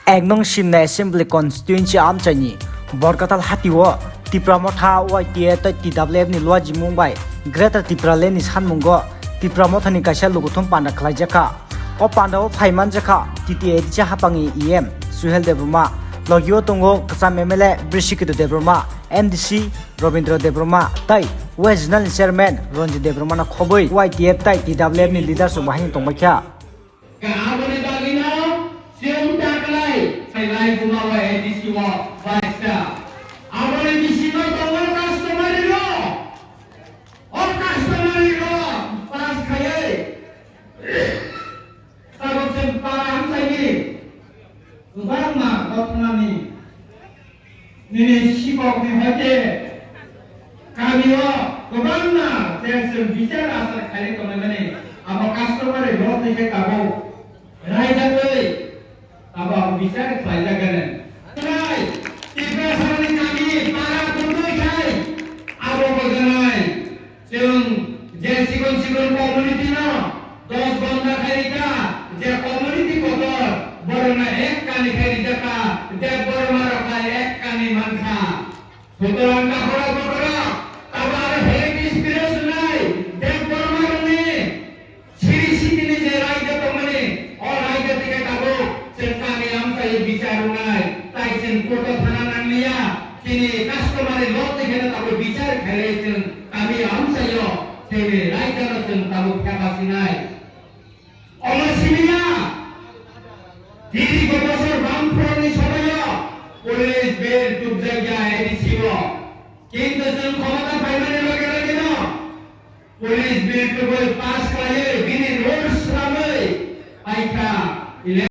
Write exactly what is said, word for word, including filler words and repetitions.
Ek nong simna Assembly Constituency amchaini Borkatal hatio Tipra Motha Y T F tei T W F ni luajimung bai Greater Tipraland ni sanmungo Tipra Motha ni kaisa lukuthum panda khlaijakha. O panda o phaimanjakha T T A D C hapangni E M Suhel Debbarma, logio tongo kwcham M L A Brisiketu Debbarma, M D C Robindra Debbarma tei West Zonal ni Chairman Ranjit Debbarma no khobwi Y T F tei T W F ni leaders rok bahai tongbaikha. Aboni bagwino chwng taklai khailai buma o A D C o baista. Aboni bisingo tongo customary law. O customary law pass khaiwi tabuk chwng para hamsaini kwbangma gothnani nini sikokni hoite kamio kwbangma je chwng bichar achar khairwi tonglaimani abo customary law twi khe tabuk raidagwi abo abo bichar khlaijak gana. Tei Tiprasani kami para tongwi khai abo bo janai. Chwng je sikon sikon community no dos gonda khai rikha, je community kotor borokno ek kani khai rijak kha, je borok marok khai ek kani man kha. Sutorang takhorok bokhorok tabo aro hate speech nai Debbarma rokni siri sitini je raida tongmani o raida tike tabuk chwng kami amchai bichar wngnai tai chwng court o thana nangliya. Chini customary law twi kheno tabuk bichar khailai chwng kami amchaio chini raidano chwng tabuk pheka sinai. Omo simiya, diri go bosor bam phorongni somoio police bill tubjakya A D C o. Kintu chwng khomota phaimani loge logeno police bill tubui pass khlaiwi bini rules swnamwi paikha.